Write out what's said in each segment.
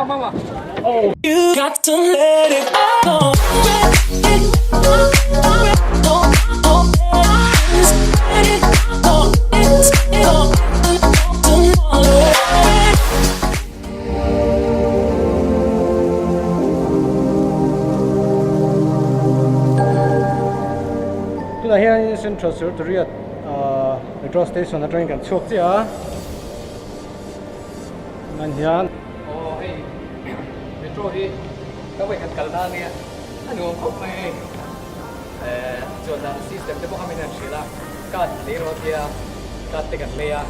You got to let it go. Tunah hian Central Secretariat Metro Station atangin kan chhuak chiah a, tunah hian. Aw hei Metro hi ka vawikhat kal na ania a nuam khawp mai hei eh chuan dan system te pawh kha min han hrilh a card lei rawh tia card te kan lei a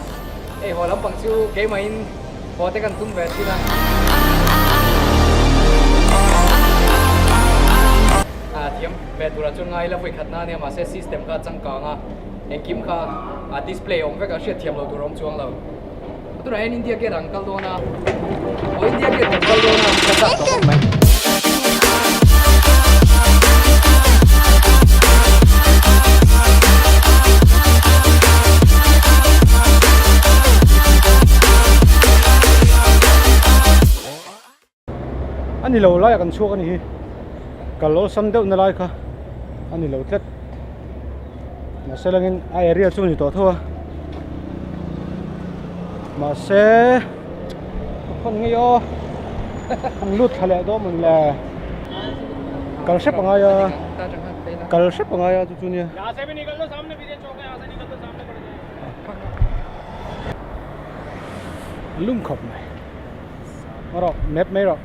hei haw lampang chu keimahin haw te kan tum ve thin a ah thiam ve turah chuan ngai ila vawikhat na ania mahse system kha a changkang a engkim kha a display awm vek a hriat thiam loh tur a awm chuang lo. Tunah hian India Gate ah an kal dawn a, aw India Gate kan kal dawn a, ka chak tawh khawp mai. A ni lo laiah kan chhuak a ni hi kal awlsam deuh na lai kha a ni lo tlat mahse langin a area chu a ni tawh tho a mahse ka khawn ngei aw an lut thla leh dawn mawn le kal hrep a ngai a kal hrep a ngai a chu chu nia. Lum khawp mai. Rawh map mai rawh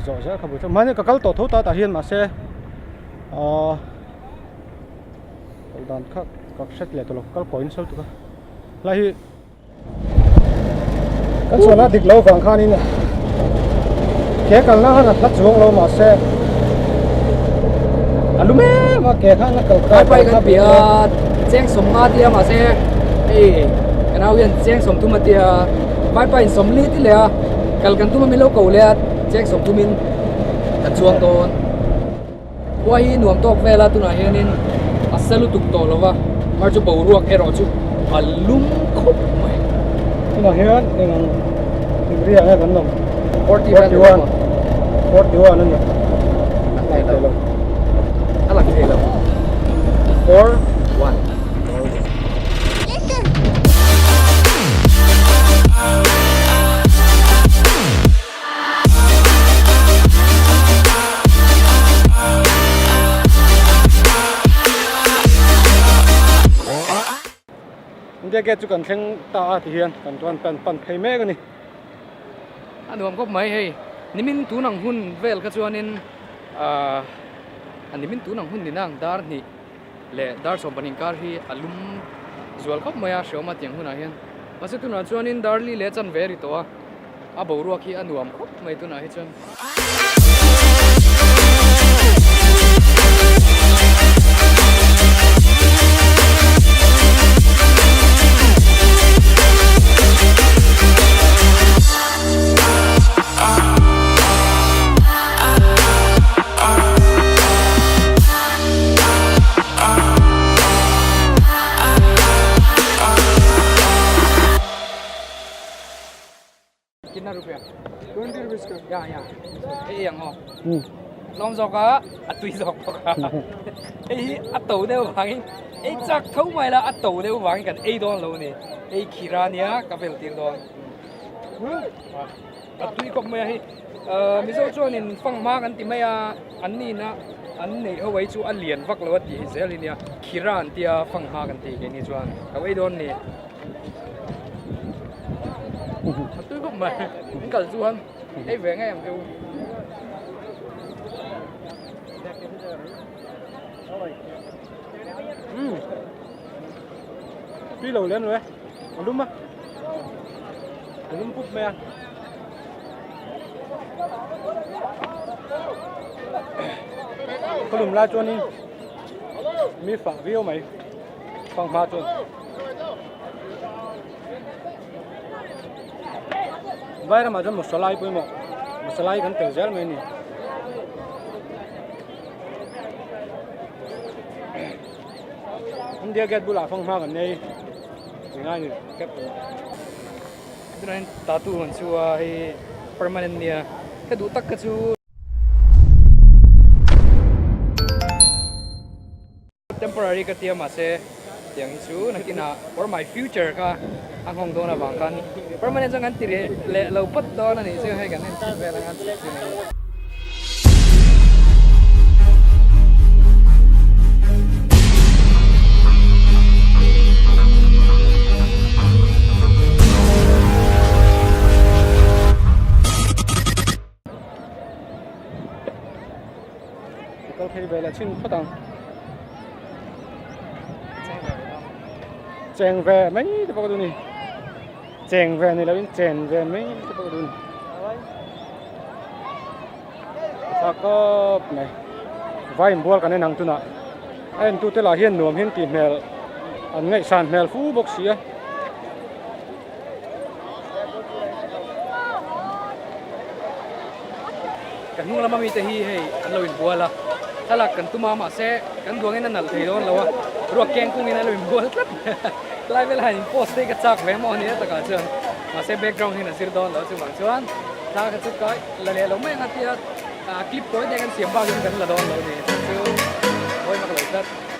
zawh zel kha buaithlak mahni ka kal tawh tho ta tah hian mahse ahh kal dan kha ka hret leh tawh lo kal kawi nasa lutuk a helai hi kan chhuahna dik lo vang khanin ke kalna khan a hla chuang lo mahse a lu em a ke khan a kal kai pai kan pi a cheng sawm nga tia mahse hei ka nau hian cheng sawm thum a tia vai pa in sawm li ti leh a kal kan tum a min lo ko leh a cheng sawm thum in kan chuang dawn khua hi nuam tawk vel a tunah hianin a sa lutuk tawh lo va mar chu boruak erawh chu a lum khawp mai tunah hian eng ang degree ah nge kan awm 41 41 a ni a lang thei lo 4 1 India Gate chu kan thleng ta a ti hian kan chuan pan pan phei mek a ni. A nuam khawp mai hei nimin tun ang hun vel kha chuanin ahh a nimin tun ang hun ni nang dar hnih leh dar 12 inkar hi a lum zual khawp mai a hreawm a tiang hunah hian mahse tunah chuanin dar li leh chanve a ri tawh a a boruak hi a nuam khawp mai tunah hi chuan. Kitna rupiah? 20 rupees ka. Ya ya. Hei ang aw. Lawm zawk a, a tui zawk bawk a. Hei hi a to deuh vangin ei chak tho mai la a to deuh vangin kan ei dawn lo a ni. Ei khira nia ka vel tir dawn. A tui khawp mai a hei. Mizo chuanin fanghma kan ti mai a, an nihna an neih ho ei chu a lian vak lo a tih hi zel hi nia. Khira an tia fanghma kan ti keini chuan ka ei dawn ni. A tui khawp mai an kal chuan ei ve ngei ang che u. Tui lo lem lo e a lum a a lum pup mai a. Ka lum lai chuanin mi fah viau mai fanghma chuan. Vai ramah chuan masala hi pawimawh masala hi kan tel zel mai a ni. India gate bulah fanghma kan nei ngai ni kep tawh. Tunah hian tattoo an chhu a hei. permanent nia ka duh tak kha chu temporary ka tia mahse tiang hi chu nakinah for my future kha a nghawng dawn avang khan permanent chuan kan ti leh leh lo phawt dawn a nih chu hei kan en chhin vel anga chhip chu ni. Kal phei ve leh chin phawt ang. Cheng ve mai te pawh ka duh a ni. Cheng ve ni loin chen ve mai te pawh ka duh a ni. Tha khawp mai. Vai inbual kan en ang tunah a entute lah hian nuam hian tih hmel an ngaihsan hmel fu bawk si a. Ka hnung lama mite hi hei an lo inbual a, thlalak kan tum a mahse kan duangin a nalh thei dawn lo a, ruak keng kungin a lo inbual tlat lai vel hian in post te hi ka chak ve maw a nia takah chuan mahse background hian a zir dawn lo a chuvang chuan thla kha chu ka la leh lo mai ang a tia clip tawi te kan siam bakin kan la dawn lo a ni chu chu mawi vak lo tlat.